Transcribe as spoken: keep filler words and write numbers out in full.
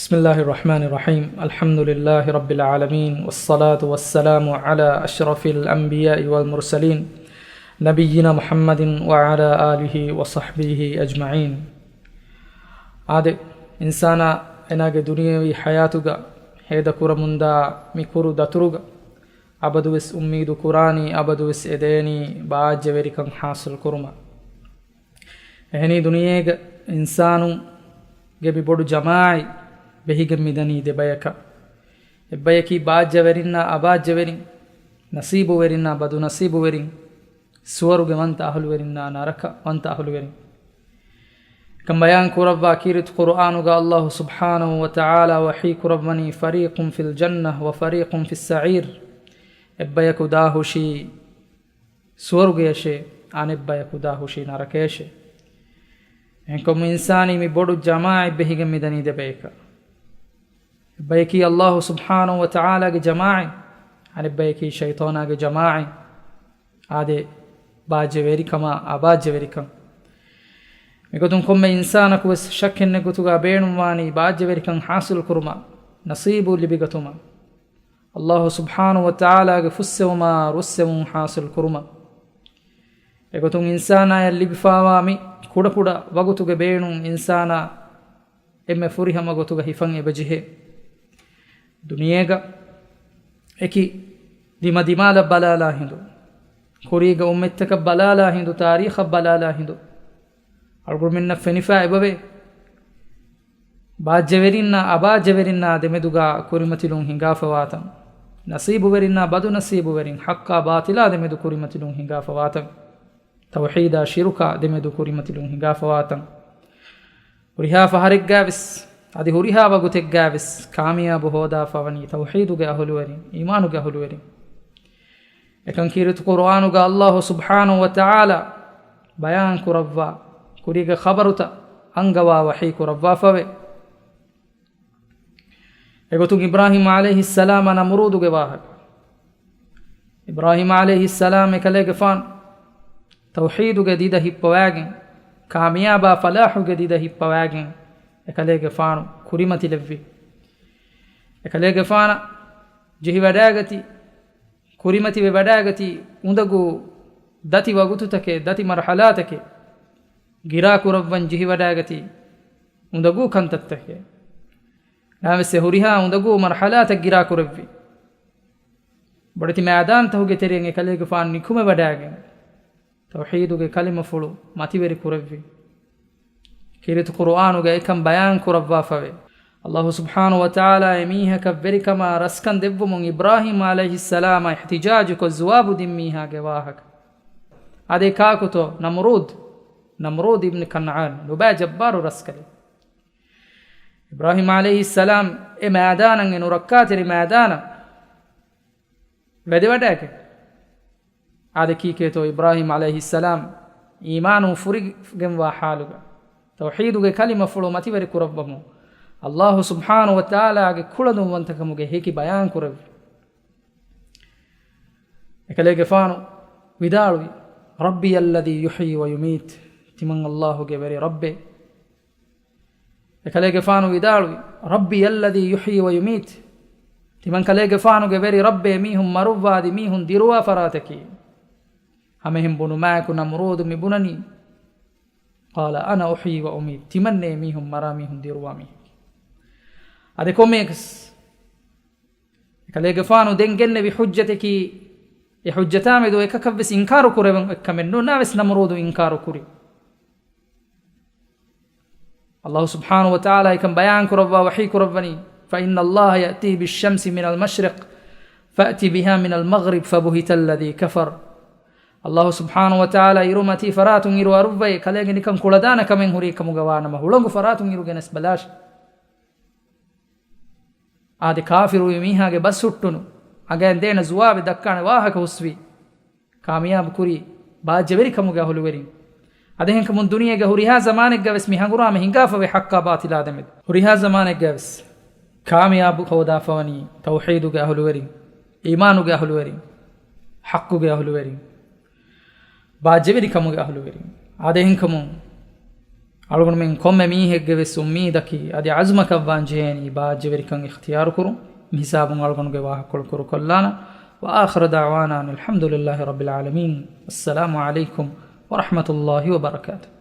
بسم الله الرحمن الرحيم. الحمد لله رب العالمين، والصلاة والسلام على أشرف الأنبياء والمرسلين، نبينا محمد وعلى آله وصحبه أجمعين. އާދެ، އިންސާނާ އޭނާގެ ދުނިޔެވީ ޙަޔާތުގަ ހޭދަކުރަމުންދާ މި ކުރު ދަތުރުގަ އަބަދުވެސް އުއްމީދު ކުރާނީ، އަބަދުވެސް އެދޭނީ ބާއްޖަވެރިކަން ޙާޞިލް ކުރުމަށް. އެހެނީ ދުނިޔޭގަ އިންސާނުންގެ މި ބޮޑު ޖަމާޢަތް ބެހިގެން މިދަނީ ދެބަޔަކަށް. އެއްބަޔަކީ ބާއްޖަވެރިންނާ އަބާއްޖަވެރިން، ނަސީބުވެރިންނާ ބަދުނަސީބުވެރިން، ސުވަރުގެ ވަންތަ އަހުލުވެރިންނާ ނަރަކަ ވަންތަ އަހުލުވެރިން. ކަން ބަޔާން ކުރައްވާ ކީރިތި ޤުރުއާނުގަ ﷲ ސުބްޙާނަހޫ ވަތަޢާލާ ވަޙީ ކުރައްވަނީ، فَرِيقٌ فِي الْجَنَّةِ وَفَرِيقٌ فِي السَّعِيرِ. އެއްބަޔަކު ދާހުށީ ސުވަރުގެޔަށޭ، އަނެއްބަޔަކު ދާހުށީ ނަރަކަޔަށޭ. އެހެންކަމުން އިންސާނީ މި ބޮޑު ޖަމާޢަތް ބެހިގެން މިދަނީ ދެބަޔަކަށް. އެއްބަޔަކީ ﷲ ސުބްޙާނަހޫ ވަތަޢާލާގެ ޖަމާޢަތް، އަނެއްބަޔަކީ ޝައިޠާނާގެ ޖަމާޢަތް. އާދެ، ބާއްޖަވެރިކަމާ އަބާއްޖަވެރިކަން. މިގޮތުން ކޮންމެ އިންސާނަކުވެސް ޝައްކެއްނެތް ގޮތުގަ ބޭނުންވާނީ ބާއްޖަވެރިކަން ޙާޞިލް ކުރުމަށް، ނަސީބު ލިބިގަތުމަށް. ﷲ ސުބްޙާނަހޫ ވަތަޢާލާގެ ފުއްސެވުމާ ރުއްސެވުން ޙާޞިލް ކުރުމަށް. އެގޮތުން އިންސާނާޔަށް ލިބިފާވާ މި ކުޑަކުޑަ ވަގުތުގެ ބޭނުން އިންސާނާ އެންމެ ފުރިހަމަ ގޮތުގަ ހިފަން އެބަޖެހޭ. ދުނިޔޭގަ އެކި ދިމަދިމާލަށް ބަލާލާ ހިނދު، ކުރީގެ އުއްމަތްތަކަށް ބަލާލާ ހިނދު، ތާރީޚަށް ބަލާލާ ހިނދު، އަޅުގަނޑުމެންނަށް ފެނިފާ އެބަވޭ. ބާއްޖަވެރިންނާ އަބާއްޖަވެރިންނާ ދެމެދުގަ ކުރިމަތިލުން ހިނގާފަވާތަން، ނަސީބުވެރިންނާ ބަދުނަސީބުވެރިން، ޙައްޤާ ބާޠިލާ ދެމެދު ކުރިމަތިލުން ހިނގާފަވާތަން، ތައުޙީދާ ޝިރުކާ ދެމެދު ކުރިމަތިލުން ހިނގާފަވާތަން. ހުރިހާ ފަހަރެއްގައިވެސް، އަދި ހުރިހާ ވަގުތެއްގައިވެސް ކާމިޔާބު ހޯދާފަވަނީ ތައުޙީދުގެ އަހުލުވެރިން، އީމާނުގެ އަހުލުވެރިން. އެކަން ކީރިތި ޤުރުއާނުގަ ﷲ ސުބްޙާނަހޫ ވަތަޢާލާ ބަޔާން ކުރައްވާ ކުރީގެ ޚަބަރުތައް އަންގަވާ ވަޙީ ކުރައްވާފަވޭ. އެގޮތުން އިބްރާހީމް ޢަލައިހިއްސަލާމާ ނަމުރޫދުގެ ވާހަކަ. އިބްރާހީމް ޢަލައިހިއްސަލާމް އެކަލޭގެފާނު ތައުޙީދުގެ ދިދަ ހިއްޕަވައިގެން، ކާމިޔާބާ ފަލާޙުގެ ދިދަ ހިއްޕަވައިގެން، އެކަލޭގެފާނު ކުރިމަތިލެއްވި. އެކަލޭގެފާނަށް ޖެހިވަޑައިގަތީ، ކުރިމަތިވެ ވަޑައިގަތީ އުނދަގޫ ދަތި ވަގުތުތަކެއް، ދަތި މަރުޙަލާތަކެއް، ގިރާކުރައްވަން ޖެހިވަޑައިގަތީ އުނދަގޫ ކަންތައްތަކެއް. ނަމަވެސް އެ ހުރިހާ އުނދަގޫ މަރުޙަލާތައް ގިރާކުރެއްވި. ބޮޑެތި މައިދާންތަކުގެ ތެރެއިން އެކަލޭގެފާނު ނިކުމެވަޑައިގެން، ތައުޙީދުގެ ކަލިމަފުޅު މަތިވެރި ކުރެއްވި. ކީރިތި ޤުރުއާނުގައި އެކަން ބަޔާން ކުރައްވާފަވޭ. ﷲ ސުބްޙާނަހޫ ވަތަޢާލާ އެމީހަކަށް ވެރިކަމާ ރަސްކަން ދެއްވުމުން އިބްރާހީމް ޢަލައިހިއްސަލާމަށް އިޙްތިޖާޖުކޮށް ޖަވާބު ދިން މީހާގެ ވާހަކަ. އާދެ، ކާކުތޯ؟ ނަމުރޫދު. ނަމުރޫދު އިބްނު ކަންޢާން ނުބައި ޖައްބާރު ރަސްކަލެއް. އިބްރާހީމް ޢަލައިހިއްސަލާމް އެ މައިދާނަށް، އެ ނުރައްކާތެރި މައިދާނަށް ވެދެވަޑައިގެން، އާދެ، ކީކޭތޯ އިބްރާހީމް ޢަލައިހިއްސަލާމް އީމާނު ފުރިގެންވާ ޙާލުގަ، ތައުޙީދުގެ ކަލިމަފުޅު މަތިވެރި ކުރައްވަމުން، ﷲ ސުބްޙާނަހޫ ވަތަޢާލާގެ ކުޅަދުންވަންތަކަމުގެ ހެކި ބަޔާން ކުރެއްވި. އެކަލޭގެފާނު ވިދާޅުވި، رَبِّيَ الَّذِي يُحْيِي وَيُمِيتُ. ތިމަން ﷲ ގެ ވެރި ރައްބޭ. އެކަލޭގެފާނު ވިދާޅުވި، رَبِّيَ الَّذِي يُحْيِي وَيُمِيتُ. ތިމަން ކަލޭގެފާނުގެ ވެރި ރައްބޭ، މީހުން މަރުއްވާދި މީހުން ދިރުވާ ފަރާތަކީ. ހަމައެހެން ބުނުމާއެކު ނަމުރޫދު މި ބުނަނީ، قَالَ أَنَا أُحْيِي وَأُمِيتُ. ތިމަންނޭ މީހުން މަރާ މީހުން ދިރުވާ މީހެކޭ. އަދި ކޮންމެއަކަސް އެކަލޭގެފާނު ދެން ގެންނެވި ޙުއްޖަތަކީ، އެ ޙުއްޖަތާމެދު އެކަކަށްވެސް އިންކާރު ކުރެވެން އޮތްކަމެއް ނޫން. ނަމަވެސް ނަމުރޫދު އިންކާރު ކުރި. ﷲ ސުބްޙާނަހޫ ވަތަޢާލާ އެކަން ބަޔާން ކުރައްވާ ވަޙީ ކުރައްވަނީ، فَإِنَّ اللَّهَ يَأْتِي بِالشَّمْسِ مِنَ الْمَشْرِقِ فَأْتِ بِهَا مِنَ الْمَغْرِبِ فَبُهِتَ الَّذِي كَفَرَ. ﷲ ސުބްޙާނަހޫ ވަތަޢާލާ އިރު މަތީ ފަރާތުން އިރު އަރުއްވައި، ކަލޭގެ ނިކަން ކުޅަދާނަ ކަމެއް ހުރީ ކަމުގަ ވާނަމަ، ހުޅަނގު ފަރާތުން އިރު ގެނެސް ބަލާށި. އާދެ، ކާފިރުވި މީހާގެ ބަސް ހުއްޓުނު، އަނގައިން ދޭނަ ޖުވާބެއް ދައްކާނެ ވާހަކަ ހުސްވި. ކާމިޔާބު ކުރީ ބާއްޖަވެރިކަމުގެ އަހުލުވެރިން. އަދެހެންކަމުން ދުނިޔޭގެ ހުރިހާ ޒަމާނެއްގަވެސް މި ހަނގުރާމަ ހިނގާފަވޭ ޙައްޤާ ބާޠިލާ ދެމެދު. ހުރިހާ ޒަމާނެއްގަވެސް ކާމިޔާބު ހޯދާފަވަނީ ތައުޙީދުގެ އަހުލުވެރިން، އީމާނުގެ އަހުލުވެރިން، ޙައްޤުގެ އަހުލުވެރިން، ބާއްޖަވެރިކަމުގެ އަހުލުވެރިން. އާދެހެންކަމުން އަޅުގަނޑުމެން ކޮންމެ މީހެއްގެ ވެސް އުއްމީދަކީ އަދި އަޒުމަކަށް ވާން ޖެހޭނީ ބާއްޖަވެރިކަން އިޚްތިޔާރުކުރުން. މިހިސާބުން އަޅުގަނޑުގެ ވާހަކަކޮޅު ކުރުކޮށްލާނަން. وآخر دعوانا أن الحمد لله رب العالمين. السلام عليكم ورحمة الله وبركاته.